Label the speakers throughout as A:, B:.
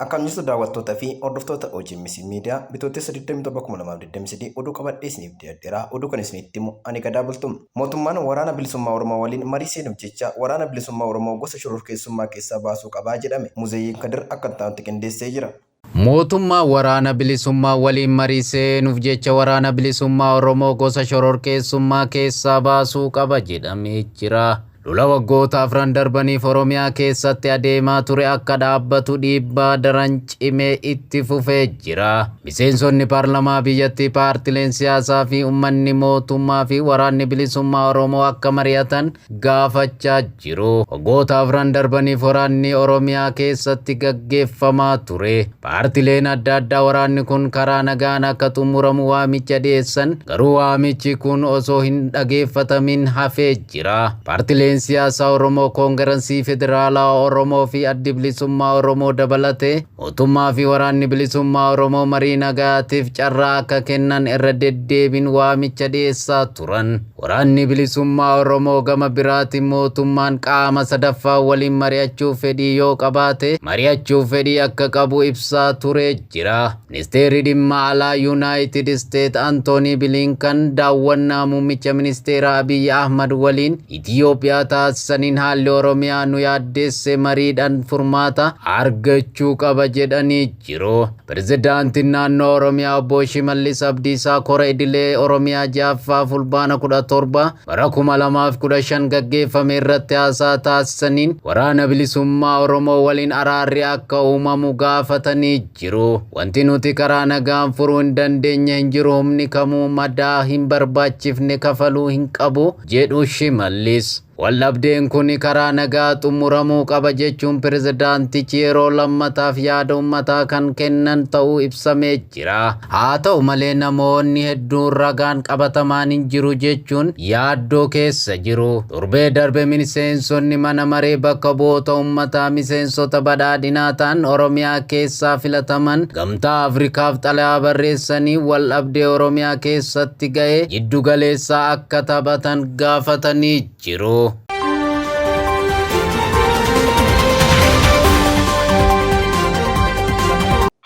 A: Akkam jirtu daawwattoota fi hordoftoota OGMC Miidiyaa Bitootessa 27,2023 oduu qabadhee isiniif dhiyaadheera. Oduu kan isinitti himu ani Gadaa Bultum. Mootummaan Waraana Bilisummaa Oromoo waliin marii seenuuf jecha Waraana Bilisummaa Oromoo gosa shororkeessummaa keessaa baasuu qabaa jedhame. Muzayyin Kadir akka itti aanutti qindeessee jira.
B: Mootummaan Waraana Bilisummaa waliin marii seenuuf jecha Waraana Bilisummaa Oromoo gosa shororkeessummaa keessaa baasuu qaba jedhamee jira. Lola waggoota afran darbaniif Oromiyaa keessatti adeemaa ture akka dhaabbatu dhiibbaa daran cimee itti fufee jira. Miseensonni parlamaa biyyattii, paartileen siyaasaa fi ummanni mootummaa fi Waraanni Bilisummaa Oromoo akka mari'atan gaafachaa jiru. Waggoota afran darbaniif waraanni Oromiyaa keessatti gaggeeffamaa ture. Paartileen adda addaa waraanni kun karaa nagaan akka xumuramu waamicha dhiyeessan, garuu waamichi kun osoo hin dhageeffatamin hafee jira. Paartileen siyaasaa Oromoo Koongirensii Federaalawaa Oromoo fi Addi Bilisummaa Oromoo dabalatee mootummaa fi Waraanni Bilisummaa Oromoo marii nagaatiif carraa akka kennan irra deddeebiin waamicha dhiyeessaa turan. Waraanni Bilisummaa Oromoo gama biraatiin mootummaan qaama sadaffaa waliin mari'achuuf fedhii yoo qabaate mari'achuuf fedhii akka qabu ibsaa turee jira. Ministeerri Dhimma Alaa Yunaayitid Isteet Antoonii Biliinkan daawwannaa Muummicha Ministeeraa Abiy Ahmad waliin Itiyoophiyaa taasisaniin haalli Oromiyaa nu yaaddeesse mariidhaan furmaata argachuu qaba jedhanii jiru. Pirezidaantiin Naannoo Oromiyaa Obbo Shimallis Abdiisaa kora idilee Oromiyaa 6ffaa Fulbaana 17 bara 2015 gaggeeffame irratti haasaa taasisaniin Waraana Bilisummaa Oromoo waliin araarri akka uumamu gaafatanii jiru. Wanti nuti karaa nagaan furuu hin dandeenye hin jiru, humni kamuu madaa hin barbaachifne kafaluu hin qabu jedhu Shimallis. Waldhabdeen kuni karaa nagaa xumuramuu qaba jechuun pirezidaantichi yeroo lammataaf yaada ummataa kan kennan ta'uu ibsamee jira. Haa ta'u malee namoonni hedduun ragaan qabatamaan hin jiru jechuun yaaddoo keessa jiru. Torbee darbe miseensonni mana maree bakka bu'oota ummataa miseensota badhaadhinaa ta'an Oromiyaa keessaa filataman Gamtaa Afrikaaf xalayaa barreessanii waldhabdee Oromiyaa keessatti ga'ee jiddu galeessaa akka taphatan gaafatanii jiru.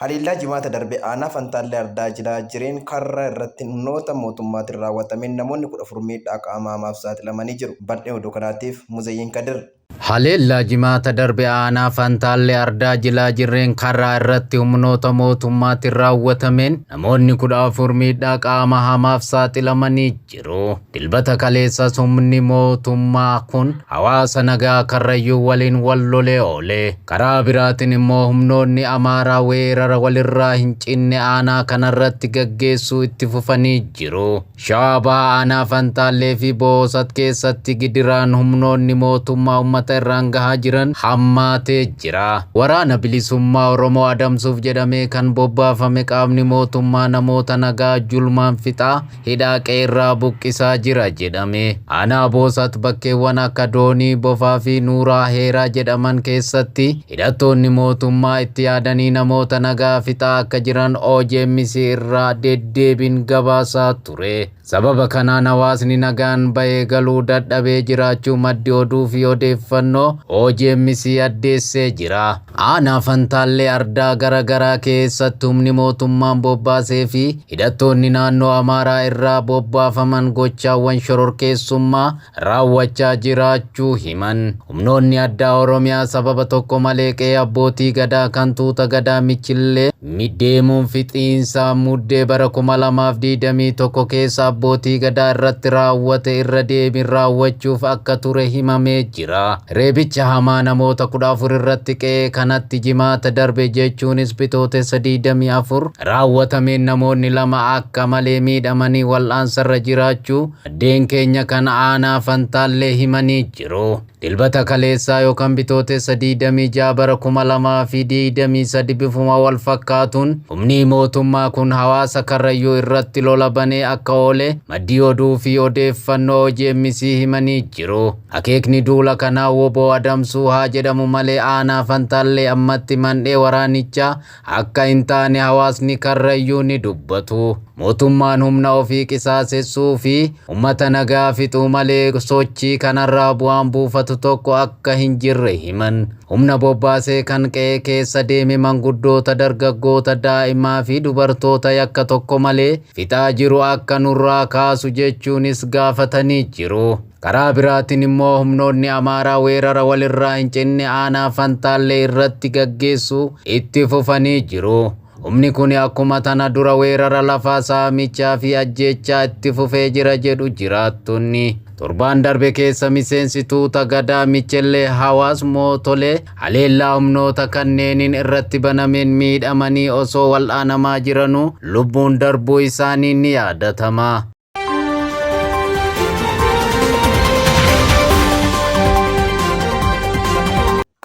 A: Haleellaa Jimaata darbe aanaa Fantaallee Ardaa Jilaa Jireen Karraa irratti humnoota mootummaatiin raawwatameen namoonni 14 miidhaa qaamaa hamaaf saaxilamanii jiru. Bal'ina oduu kanaatiif Muzayyin Kadir.
B: Haleellaa Jimaata darbe aanaa Fantaallee Ardaa Jilaa Jirreen Karraa irratti humnoota mootummaatiin raawwatameen namoonni 14 miidhaa qaama hamaaf saaxilamanii jiru. Dilbata kaleessas humni mootummaa kun hawaasa nagaa Karrayyuu waliin wal lolee oole. Karaa biraatiin immoo humnoonni Amaaraa weerara walirraa hin cinne aanaa kanarratti gaggeessuu itti fufanii jiru. Shawaa Bahaa Aanaa Fantaallee fi Boosat keessatti gidiraan humnoonni mootummaa uummata irraan gahaa jiran hammaatee jira. Waraana Bilisummaa Oromoo adamsuuf jedhamee kan bobbaafame qaamni mootummaa namoota nagaa julmaan fixaa, hidhaa qe'eerraa buqqisaa jira jedhame. Aanaa Boosat bakkeewwan akka Doonii, Bofaa fi Nuuraa Heeraa jedhaman keessatti hidhattoonni mootummaa itti yaadanii namoota nagaa fixaa akka jiran OJMC irraa deddeebiin gabaasaa ture. Sababa kanaan hawaasni nagaan bahee galuu dadhabee jiraachuu maddi oduu fi odeeffannoo OJMC addeessee jira. Aanaa Fantaallee ardaa gara garaa keessatti humni mootummaan bobbaasee fi hidhattoonni naannoo Amaaraa irraa bobbaafaman gochaawwan shororkeessummaa raawwachaa jiraachuu himan. Humnoonni addaa Oromiyaa sababa tokko malee qe'ee abbootii Gadaa kan tuuta Gadaa Michillee deemuun fixiinsa Muddee bara 2021 keessa abbootii Gadaa irratti raawwate irra deebiin raawwachuuf akka ture himamee jira. Reebicha hamaa namoota 14 irratti qe'ee kanatti Jimaata darbe jechuunis Bitootessa 24 raawwatameen namoonni 2 akka malee miidhamanii wal'aansarra jiraachuu maddeen keenya kan aanaa Fantaallee himanii jiru. Dilbata kaleessaa yookan Bitootessa 26 bara 2023 bifuma wal fakkaatuun humnii mootummaa kun hawaasa Karrayyuu irratti lola banee akka oole maddii oduu fi odeeffannoo OGMC himanii jiru. Akeekni duula kanaa wbo adamsuu haa jedhamu malee aanaa Fantaallee ammatti mandhee waraanichaa akka hin taane hawaasni Karrayyuu ni dubbatu. Mootummaan humna ofii qisaasessuu fi ummata nagaa fixuu malee sochii kanarraa bu'aan buufatu gaafatu tokko akka hin jirre himan. Humna bobbaasee kan qe'ee keessa deeme manguddoota, dargaggoota, daa'imaa fi dubartoota yakka tokko malee fixaa jiru akka nurraa kaasu jechuunis gaafatanii jiru. Karaa biraatiin immoo humnoonni Amaaraa weerara walirraa hin cinne aanaa Fantaallee irratti gaggeessuu itti fufanii jiru. Humni kun akkuma tana dura weerara lafaa, saamichaa fi ajjeechaa itti fufee jira jedhu jiraattonni. Torbaan darbe keessa miseensi tuuta gadaa Michellee Hawaas Mootolee haleellaa humnoota kanneeniin irratti banameen miidhamanii osoo wal'aanamaa jiranuu lubbuun darbuu isaanii ni yaadatama.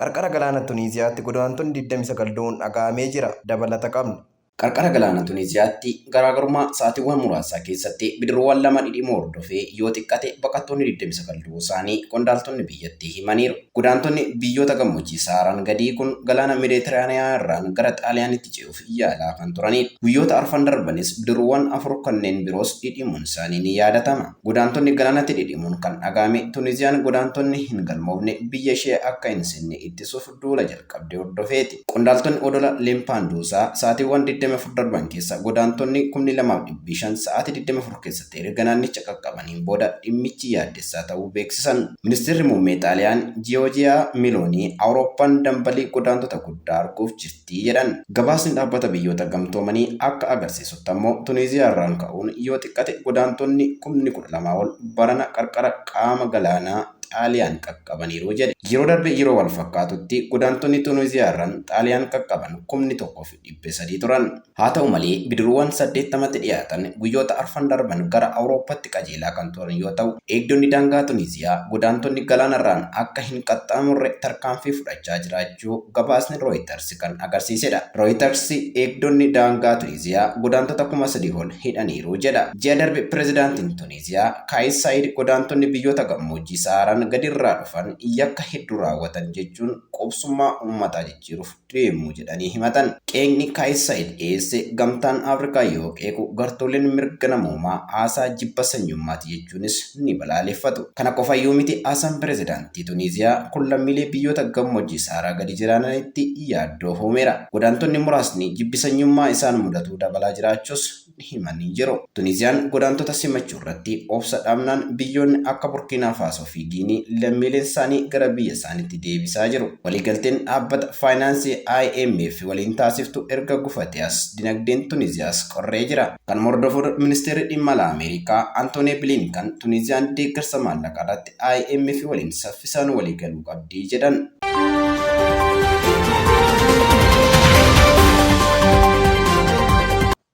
A: Qarqara galaana Tuniiziyaatti godaantonni 29 du'uun dhaga'amee jira. Dabalata qabna. Qarqara galaana Tuniiziyaatti garaagarummaa sa'aatiiwwan muraasaa keessatti bidiruuwwan lama dhidhimuu hordofee yoo xiqqate baqattoonni 29 du'uu isaanii qondaaltonni biyyattii himaniiru. Godaantonni biyyoota gammoojjii Sahaaraan gadii kun galaana Meeditiraaniyaa irraan gara Xaaliyaanitti ce'uuf yaalaa kan turanidha. Guyyoota arfan darbanis bidiruuwwan afur kanneen biroos dhidhimuun isaanii ni yaadatama. Godaantonni galaanatti dhidhimuun kan dhaga'ame Tuniiziyaan godaantonni hin galmoofne biyya ishee akka hin seenne ittisuuf duula jalqabde hordofeeti. Qondaaltonni odola Lempaanduusaa sa'aatiiwwan 24 darban keessa godaantonni 2,500 sa'aatii 24 keessatti erga naannicha qaqqabaniin booda dhimmichi yaaddessaa ta'uu beeksisan. Ministeerri muummee Xaaliyaan Jiyoojiyaa Miloonii Awurooppaan dambalii godaantota guddaa arguuf jirti jedhan. Gabaasni dhaabbata biyyoota gamtoomanii akka agarsiisutti ammoo Tuniiziyaa irraan ka'uun yoo xiqqate godaantonni 12,000 ol barana qarqara qaama galaanaa Xaaliyaan qaqqabaniiru jedhe. Yeroo darbe yeroo wal fakkaatutti godaantonni Tuniiziyaa irraan Xaaliyaan qaqqaban 1,300 turan. Haa ta'u malee bidiruuwwan 80tti dhiyaatan guyyoota arfan darban gara Awurooppaatti qajeelaa kan turan yoo ta'u, eegdonni daangaa Tuniiziyaa godaantonni galaanarraan akka hin qaxxaamurre tarkaanfii fudhachaa jiraachuu gabaasni Rooyiters kan agarsiisedha. Rooyiters eegdonni daangaa Tuniiziyaa godaantota 3,000 ol hidhaniiru jedha. Ji'a darbe pirezidaantiin Tuniiziyaa Kaayis Saayid godaantonni biyyoota gammoojjii Sahaaraan gadirraa dhufan yakka hedduu raawwatan jechuun qubsummaa uummataa jijjiiruuf deemu jedhanii himatan. Qeeqni Kaayis Saayid dhiyeesse gamtaan Afrikaa yoo qeequ gartuuleen mirga namoomaa haasaa jibba sanyummaati jechuunis ni balaaleffatu. Kana qofayyuu miti, haasaan pirezidaantii Tuniiziyaa kun lammiilee biyyoota gammoojjii Sahaaraa gadi jiraananitti yaaddoo uumeera. Godaantonni muraasni jibbi sanyummaa isaan mudatu dabalaa jiraachuus himanii jiru. Tuniiziyaan godaantota simachuu irratti obsa dhabnaan biyyoonni akka Burkiinaa Faasoo fi Giinii lammiileen isaanii gara biyya isaaniitti deebisaa jiru. Waliigalteen dhaabbata faayinaansii IMF waliin taasiftu erga gufatee as dinagdeen Tuniiziyaas qorree jira. Kan hordofuun ministeerri dhimma alaa Ameerikaa Antoonii Bilinkan Tuniiziyaan deeggarsa maallaqaa irratti IMF waliin saffisaan waliigaluu qabdi jedhan.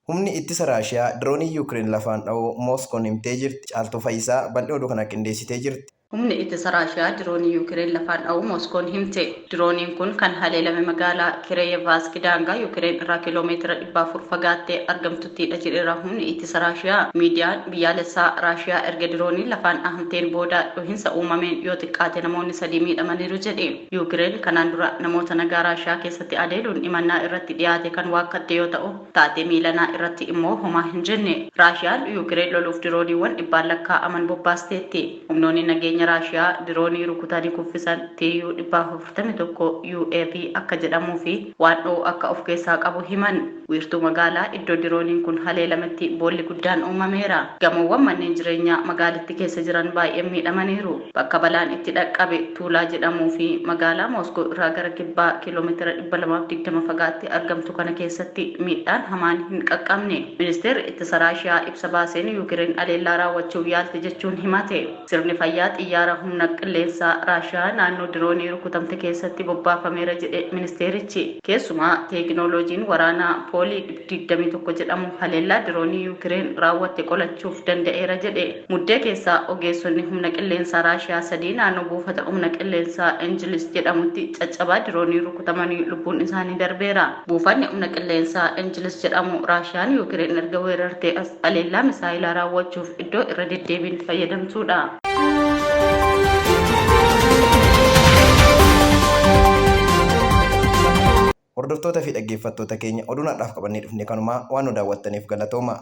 A: Humni ittisa Raashiyaa diroonii Yuukireen lafaan dha'uu Mooskoon himtee jirti. Caaltuu Fayyisaa bal'ina oduu kana qindeessitee jirti.
C: Humni ittisa Raashiyaa diroonii Yuukireen lafaan dha'uu Mooskoon himte. Dirooniin kun kan haleelame magaalaa Kireeyevask daangaa Yuukireen irraa kiiloomeetira 400 fagaattee argamtuttidha jedheera humni ittisa Raashiyaa. Miidiyaan biyyaalessaa Raashiyaa erga dirooniin lafaan dhahamteen booda dhohinsa uumameen yoo xiqqaate namoonni sadii miidhamaniiru jedhe. Yuukireen kanaan dura namoota nagaa Raashiyaa keessatti aleeluun himannaa irratti dhiyaate kan waakkatte yoo ta'u, taatee miilanaa irratti immoo homaa hin jenne. Raashiyaan Yuukireen loluuf dirooniiwwan dhibbaan lakkaa'aman bobbaasteetti. Humnoonni nageenya Raashiyaa diroonii rukutanii kuffisan TU 441 UAV akka jedhamuu fi waan dho'u akka of keessaa qabu himan. Wiirtuu magaalaa iddoo dirooniin kun haleelametti boolli guddaan uumameera. Gamoowwan manneen jireenyaa magaalitti keessa jiran baay'een miidhamaniiru. Bakka balaan itti dhaqqabe Tuulaa jedhamuu fi magaalaa Mooskoo irraa gara kibbaa kiiloomeetira 220 fagaattee argamtu kana keessatti miidhaan hamaan hin qaqqabne. Ministeerri ittisa Raashiyaa ibsa baaseen Yuukireen haleellaa raawwachuuf yaalte jechuun himate. Sirni fayyaa xiyyaara humna qilleensaa Raashiyaa naannoo diroonii rukutamte keessatti bobbaafameera jedhe ministeerichi. Keessumaa teekinooloojiin waraanaa Poolii 21 jedhamu haleellaa diroonii Yuukireen raawwatte qolachuuf danda'eera jedhe. Muddee keessaa ogeessonni humna qilleensaa Raashiyaa sadii naannoo buufata humna qilleensaa Injilis jedhamutti caccabaa diroonii rukutamanii lubbuun isaanii darbeera. Buufanni humna qilleensaa Injilis jedhamu Raashiyaan Yuukireen erga weerartee as haleellaa misaayilaa raawwachuuf iddoo irra deddeebiin fayyadamtuudha.
A: Hordoftoota fi dhaggeeffattoota keenya, oduun har'aaf qabannee dhufne kanumaa. Waan nu daawwattaniif galatooma.